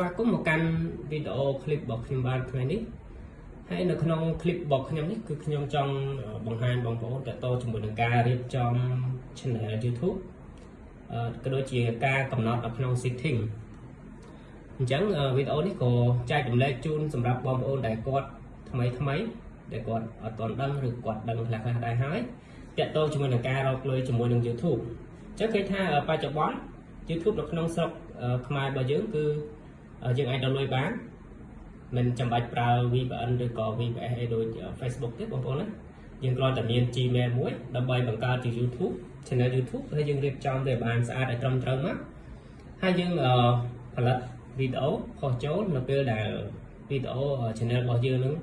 ស្វាគមន៍មកកាន់វីដេអូឃ្លីបរបស់ខ្ញុំបានថ្ងៃនេះហើយនៅក្នុងឃ្លីបរបស់ខ្ញុំនេះគឺខ្ញុំចង់បង្ហាញបងប្អូនតទៅជាមួយនឹងការរៀបចំ Channel YouTube ក៏ដូចជាការកំណត់នៅក្នុង setting អញ្ចឹងវីដេអូនេះក៏ចែករំលែកជូនសម្រាប់បងប្អូនដែលគាត់ថ្មីថ្មីដែលគាត់អត់ទាន់ដឹងឬគាត់ដឹងខ្លះខ្លះដែរហើយតាក់ទងជាមួយនឹងការរកលុយជាមួយនឹង YouTube អញ្ចឹងគេថាបច្ចុប្បន្ន YouTube នៅក្នុងស្រុកខ្មែររបស់យើងគឺយើងអាចរកលុយបានមិនចាំបាច់ប្រើ VPN ឬក៏ VPS អីដូច Facebook ទេបងប្អូនណាយើងគ្រាន់តែមាន Gmail មួយដើម្បីបង្កើតជា YouTube Channel YouTube ហើយយើងរៀបចំវាបានស្អាតឲ្យត្រឹមត្រូវមកហើយយើងផលិតវីដេអូផុសចូលនៅពេលដែលវីដេអូ channel របស់យើងនឹង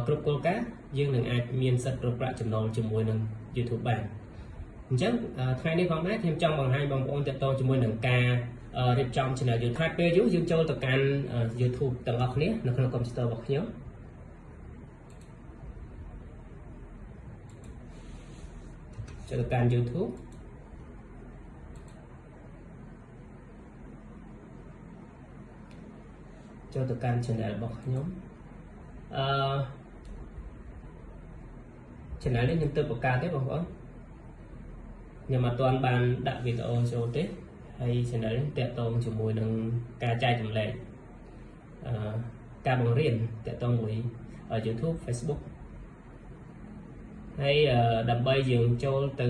គ្រប់គោលការណ៍យើងនឹងអាចមានសិទ្ធិរកប្រាក់ចំណូលជាមួយនឹង YouTube បានអញ្ចឹងថ្ងៃនេះផងដែរខ្ញុំចង់បង្ហាញបងប្អូនទាក់ទងជាមួយនឹងការរៀបចំ channel YouTube ពេលយូរយើងចូលទៅកាន់ YouTube ទាំងអស់គ្នានៅក្នុង computer របស់ខ្ញុំចូលទៅកាន់ YouTube ចូលទៅកាន់ channel របស់ខ្ញុំអឺ channel នេះខ្ញុំទើបបង្កើតទេបងប្អូនខ្ញុំអត់ទាន់បានដាក់វីដេអូចូលទេហើយ channel នេះតាក់ទងជាមួយនឹងការចែករំលែកអឺការបង្រៀនតាក់ទងមួយ YouTube Facebook ហើយដើម្បីយើងចូលទៅ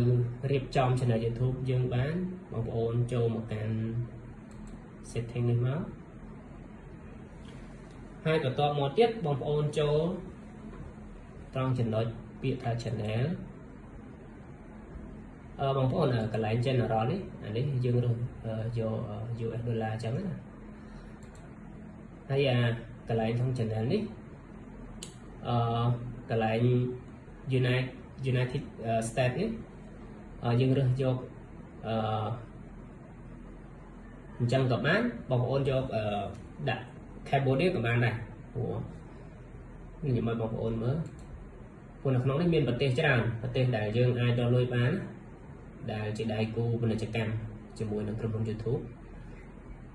រៀបចំ channel YouTube យើងបានបងប្អូនចូលមកកាន់ setting នេះមកហើយបន្ទាប់មកទៀតបងប្អូនចូលត្រង់ចំណុចពាក្យថា channel អឺបងប្អូនកន្លែង general នេះអានេះយើងរើសយក US dollar អញ្ចឹងណាហើយអាកន្លែងក្នុង channel នេះអឺកន្លែង United States នេះយើងរើសយកអឺអញ្ចឹងក៏បានបងប្អូនយកដាក់ Cambodia ក៏បានដែរព្រោះខ្ញុំឲ្យបងប្អូនមើលព្រោះនៅក្នុងនេះមានប្រទេសច្រើនប្រទេសដែលយើងអាចរកលុយបានដែលជាដៃគូពាណិជ្ជកម្មជាមួយនឹងក្រុមហ៊ុន YouTube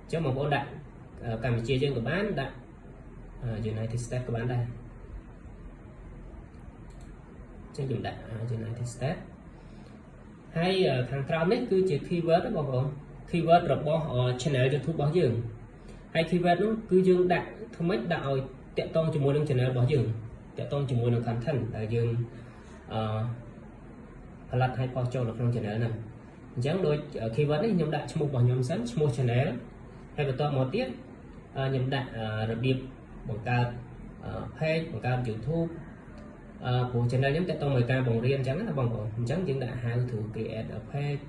អញ្ចឹងបងប្អូនដាក់កម្ពុជាយើងក៏បានដាក់ United States ក៏បានដែរអញ្ចឹងខ្ញុំដាក់ United States ហើយខាងក្រោមនេះគឺជា keyword បងប្អូន keyword របស់ channel YouTube របស់យើងហើយ keyword នោះគឺយើងដាក់ធ្វើម៉េចដាក់ឲ្យតាក់ទងជាមួយនឹង channel របស់យើងតាក់ទងជាមួយនឹង content ដែលយើងអឺផលិតឲ្យផុសចូលនៅក្នុង channel ហ្នឹងអញ្ចឹងដូច keyword នេះខ្ញុំដាក់ឈ្មោះរបស់ខ្ញុំសិនឈ្មោះ channel ហើយបន្ទាប់មកទៀតខ្ញុំដាក់របៀបបង្កើត page បង្កើត YouTube អឺព្រោះ channel ខ្ញុំតាក់ទងមួយការបង្រៀនអញ្ចឹងណាបងប្អូនអញ្ចឹងយើងដាក់ how to create a page,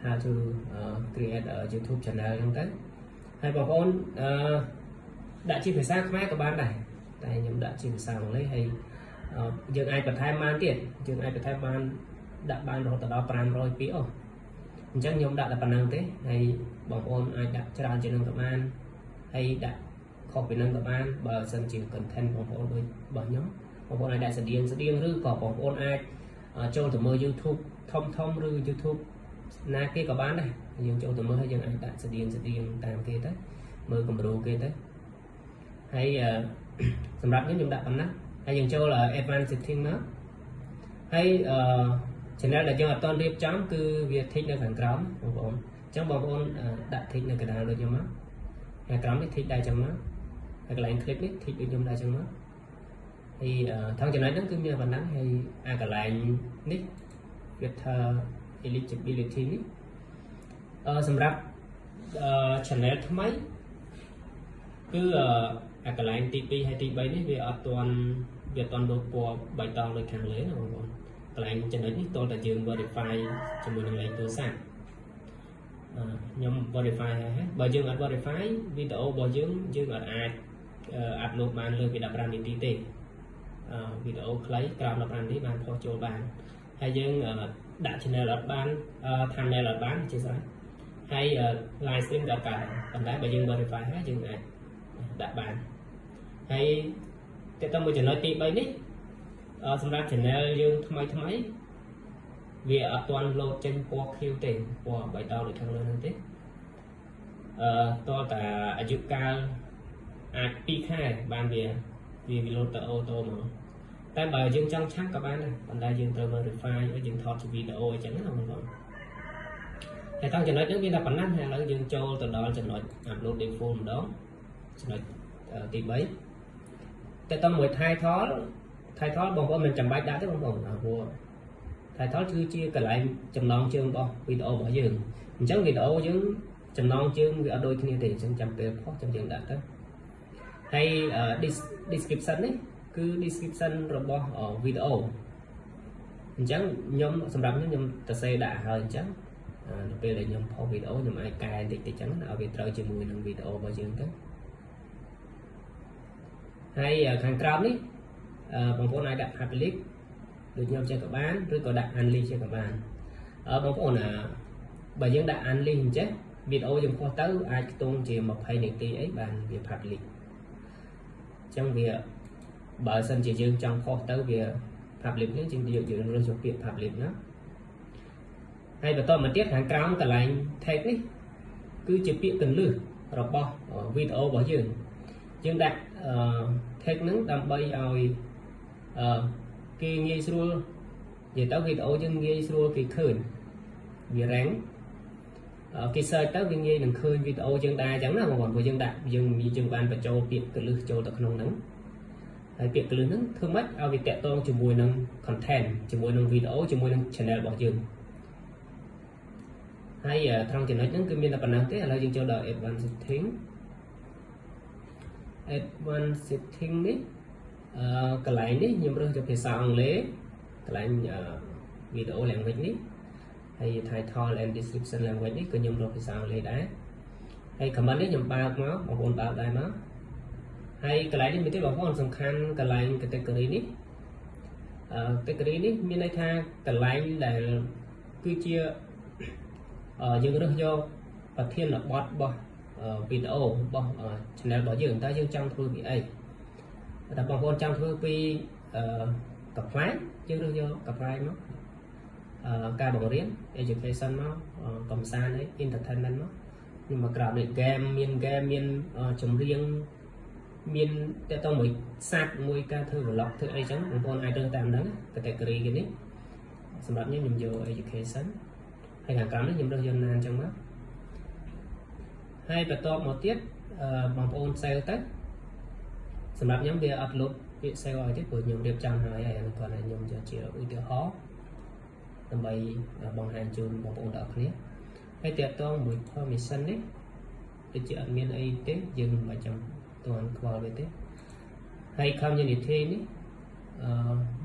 how to create a YouTube channel អញ្ចឹងទៅហើយបងប្អូនអឺដាក់ជាភាសាខ្មែរក៏បានដែរតែខ្ញុំដាក់ជាភាសាអង់គ្លេសហើយយើងអាចបន្ថែមបានទៀតយើងអាចបន្ថែមបានដាក់បានរហូតដល់500ពាក្យអូអញ្ចឹងខ្ញុំដាក់តែប៉ុណ្ណឹងទេហើយបងប្អូនអាចដាក់ច្រើនជាងនឹងក៏បានហើយដាក់ខុសពីនឹងក៏បានបើសិនជា content បងប្អូនដូចរបស់ខ្ញុំបងប្អូនអាចដាក់ស្តៀងស្តៀងឬក៏បងប្អូនអាចចូលទៅមើល YouTube ធំធំឬ YouTube ណាគេក៏បានដែរយើងចូលទៅមើលហើយយើងអាចដាក់ស្តៀងស្តៀងតាមគេទៅមើលគំរូគេទៅហើយសម្រាប់ខ្ញុំខ្ញុំដាក់ប៉ុណ្ណាហើយយើងចូល advanced setting មកហើយអឺ channel ដែលយើងអត់ទាន់រៀបចំគឺវា tick នៅខាងក្រោមបងប្អូនអញ្ចឹងបងប្អូនដាក់ tick នៅកណ្ដាលដូចខ្ញុំមកខាងក្រោមនេះ tick ដែរចឹងមកហើយកន្លែង clip នេះ tick ដូចខ្ញុំដែរចឹងមកហើយថងចំណុចហ្នឹងគឺមានប៉ុណ្ណឹងហើយអាកន្លែងនេះវាថា eligibility នេះអឺសម្រាប់អឺ channel ថ្មីគឺអាកន្លែងទី2ហើយទី3នេះវាអត់ទាន់វាអត់ទាន់លោតពណ៌បៃតងដូចខាងលើណាបងប្អូនកន្លែងចំណុចនេះតើតែយើង verify ជាមួយនឹងលេខទូរស័ព្ទខ្ញុំ verify ហើយបើយើងអត់ verify វីដេអូរបស់យើងយើងអត់អាច upload បានលើពី15នាទីទេវីដេអូខ្លីក្រោម15នាទីបានផុសចូលបានហើយយើងដាក់ channel អត់បាន thumbnail អត់បានជាស្រេចហើយ live stream ក៏អត់កើតដែរប៉ុន្តែបើយើង verify ហើយយើងអាចដាក់បានហើយតើតើមួយចំណុចទី3នេះសម្រាប់ channel យើងថ្មីថ្មីវាអត់ទាន់លោតចេញពណ៌ខៀវទេពណ៌បៃតងដូចខាងលើហ្នឹងទេអឺតើតាអាយុកាល អាច2ខែបានវាវាវាលោតទៅ auto មកតែបើយើងចង់ឆាប់ក៏បានដែរប៉ុន្តែយើងត្រូវមើល refine ឲ្យយើងថតជាវីដេអូអញ្ចឹងណាបងប្អូនហើយតង់ចំណុចហ្នឹងវាតែប៉ុណ្ណឹងហើយឥឡូវយើងចូលទៅដល់ចំណុច upload default ម្ដងចំណុចទី3តែតង់មួយ title title បងប្អូនមិនចាំបាច់ដាក់ទេបងប្អូនព្រោះ title គឺជាកន្លែងចំណងជើងរបស់វីដេអូរបស់យើងអញ្ចឹងវីដេអូយើងចំណងជើងវាអត់ដូចគ្នាទេអញ្ចឹងចាំពេលផុសចាំយើងដាក់ទៅហើយ description នេះគឺ description របស់វីដេអូអញ្ចឹងខ្ញុំសម្រាប់ខ្ញុំខ្ញុំទៅសេដាក់ហើយអញ្ចឹងនៅពេលដែលខ្ញុំផុសវីដេអូខ្ញុំអាចកែតិចតិចអញ្ចឹងឲ្យវាត្រូវជាមួយនឹងវីដេអូរបស់យើងទៅហើយខាងក្រោមនេះបងប្អូនអាចដាក់ public ដូចខ្ញុំចេះក៏បានឬក៏ដាក់ unlist ចេះក៏បានបងប្អូនអាបើយើងដាក់ unlist អញ្ចឹងវីដេអូយើងផុសទៅអាចខ្ទង់ជា20នាទីអីបានវា public អញ្ចឹងវាបើសិនជាយើងចង់ផុសទៅវា public នេះជាងយើងរើសយកពាក្យ public ណាហើយបន្តមកទៀតខាងក្រោមកន្លែង tag នេះគឺជាពាក្យកន្លឹះរបស់វីដេអូរបស់យើងយើងដាក់ tag ហ្នឹងដើម្បីឲ្យគេងាយស្រួលនិយាយទៅវីដេអូយើងងាយស្រួលគេឃើញវា rank គេ search ទៅវាងាយនឹងឃើញវីដេអូយើងដែរអញ្ចឹងណាបងប្អូនព្រោះយើងដាក់យើងយើងបានបញ្ចូលពាក្យកលឹះចូលទៅក្នុងហ្នឹងហើយពាក្យកលឹះហ្នឹងធ្វើម៉េចឲ្យវាតាក់ទងជាមួយនឹង content ជាមួយនឹងវីដេអូជាមួយនឹង channel របស់យើងហើយត្រង់ចំណុចហ្នឹងគឺមានតែប៉ុណ្ណឹងទេឥឡូវយើងចូលដល់ advanced setting advanced setting នេះកន្លែងនេះខ្ញុំរើសយកភាសាអង់គ្លេសកន្លែងវីដេអូ language នេះហើយ title and description language នេះក៏ខ្ញុំរើសភាសាអង់គ្លេសដែរហើយ comment នេះខ្ញុំបើកមកបងប្អូនបើកដែរមកហើយកន្លែងនេះមានទេបងប្អូនសំខាន់កន្លែង category នេះcategory នេះមានន័យថាកន្លែងដែលគឺជាយើងរើសយកប្រធានបទរបស់វីដេអូរបស់ channel របស់យើងតើយើងចង់ធ្វើពីអីតែបងប្អូនចង់ធ្វើពីកំប្លែងយើងរើសយកកំប្លែងមកការបង្រៀន education មកកំសាន្តអី entertainment មកខ្ញុំមកក្រោមនេះ game មាន game មានចម្រៀងមានតទៅមួយសត្វមួយការធ្វើ vlog ធ្វើអីចឹងបងប្អូនអាចរើសតាមហ្នឹង category គេនេះសម្រាប់ខ្ញុំខ្ញុំយក education ហើយខាងក្រោមនេះខ្ញុំរើសយកណាអញ្ចឹងមកហើយបន្ទាប់មកទៀតបងប្អូន save ទៅសម្រាប់ខ្ញុំវាអត់លុបពាក្យ save ឲ្យទេព្រោះខ្ញុំរៀបចំហើយហើយគាត់ឲ្យខ្ញុំយកជាឧទាហរណ៍ដើម្បីបង្ហាញជូនបងប្អូនទាំងអស់គ្នាហើយតាក់ទងមួយ permission នេះដូចជាអត់មានអីទេយើងមិនបាច់ចាំទាន់ខ្វល់វាទេហើយ community នេះ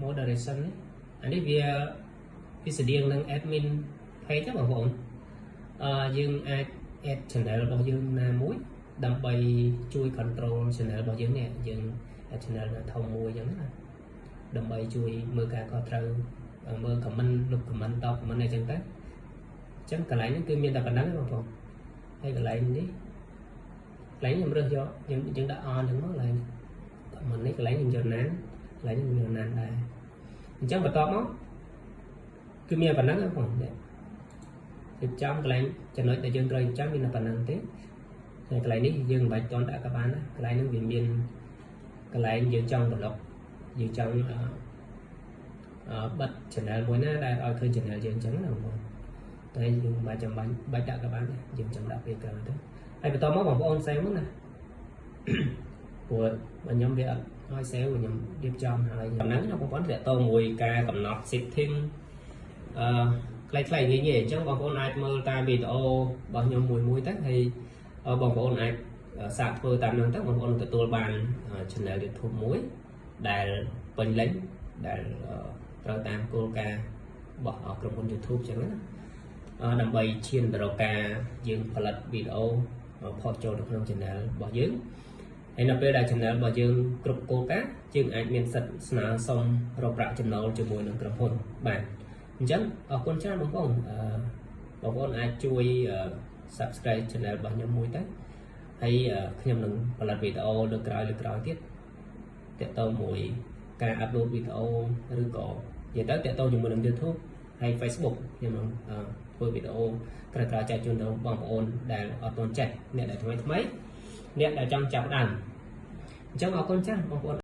moderation នេះអានេះវាវាស្តៀងនឹង admin page ទេបងប្អូនយើងអាច add channel របស់យើងណាមួយដើម្បីជួយ control channel របស់យើងនេះយើង add channel ណាធំមួយអញ្ចឹងណាដើម្បីជួយមើលការខុសត្រូវមើល comment លុប comment តប comment អីចឹងទៅអញ្ចឹងកន្លែងហ្នឹងគឺមានតែប៉ុណ្ណឹងបងប្អូនហើយកន្លែងនេះកន្លែងខ្ញុំរើសយកយើងយើងដាក់ on ហ្នឹងមកកន្លែង comment នេះកន្លែងខ្ញុំយកណាកន្លែងនេះខ្ញុំយកណាដែរអញ្ចឹងបន្ទាប់មកគឺមានប៉ុណ្ណឹងបងប្អូនរៀបចំកន្លែងចំណុចដែលយើងត្រូវចាំមានតែប៉ុណ្ណឹងទេហើយកន្លែងនេះយើងមិនបាច់តន់ដាក់ក៏បានដែរកន្លែងហ្នឹងវាមានកន្លែងយើងចង់ប្លុកយើងចង់បិទ channel មួយណាដែលឲ្យឃើញ channel យើងអញ្ចឹងណាបងប្អូនតែយើងមិនបាច់ចាំបាច់បាច់ដាក់ក៏បានដែរយើងចាំដាក់ពេលក្រោយទៅហើយបន្តមកបងប្អូន save មកណាព្រោះបើខ្ញុំវាអត់ឲ្យ save ខ្ញុំរៀបចំហើយប៉ុណ្ណឹងណាបងប្អូនតាក់ទងមួយការកំណត់ setting ខ្លីៗងាយៗអញ្ចឹងបងប្អូនអាចមើលតាមវីដេអូរបស់ខ្ញុំមួយមួយទៅហើយបងប្អូនអាចសាកធ្វើតាមហ្នឹងទៅបងប្អូនទទួលបាន channel YouTube មួយដែលពេញលេញដែលត្រូវតាមគោលការណ៍របស់ក្រុមហ៊ុន YouTube អញ្ចឹងណាដើម្បីឈានទៅរកការយើងផលិតវីដេអូផុសចូលទៅក្នុង channel របស់យើងហើយនៅពេលដែល channel របស់យើងគ្រប់គោលការណ៍យើងអាចមានសិទ្ធិស្នើសុំរកប្រាក់ចំណូលជាមួយនឹងក្រុមហ៊ុនបាទអញ្ចឹងអរគុណច្រើនបងប្អូនបងប្អូនអាចជួយ Subscribe channel របស់ខ្ញុំមួយទៅហើយខ្ញុំនឹងផលិតវីដេអូលើកក្រោយលើកក្រោយទៀតទាក់ទងមួយការ upload វីដេអូឬក៏និយាយទៅទាក់ទងជាមួយនឹង YouTube ហើយ Facebook ខ្ញុំនឹងធ្វើវីដេអូក្រោយៗចែកជូនដល់បងប្អូនដែលអត់ទាន់ចេះអ្នកដែលថ្មីថ្មីអ្នកដែលចង់ចាប់ដើម អញ្ចឹងអរគុណចាស់បងប្អូន។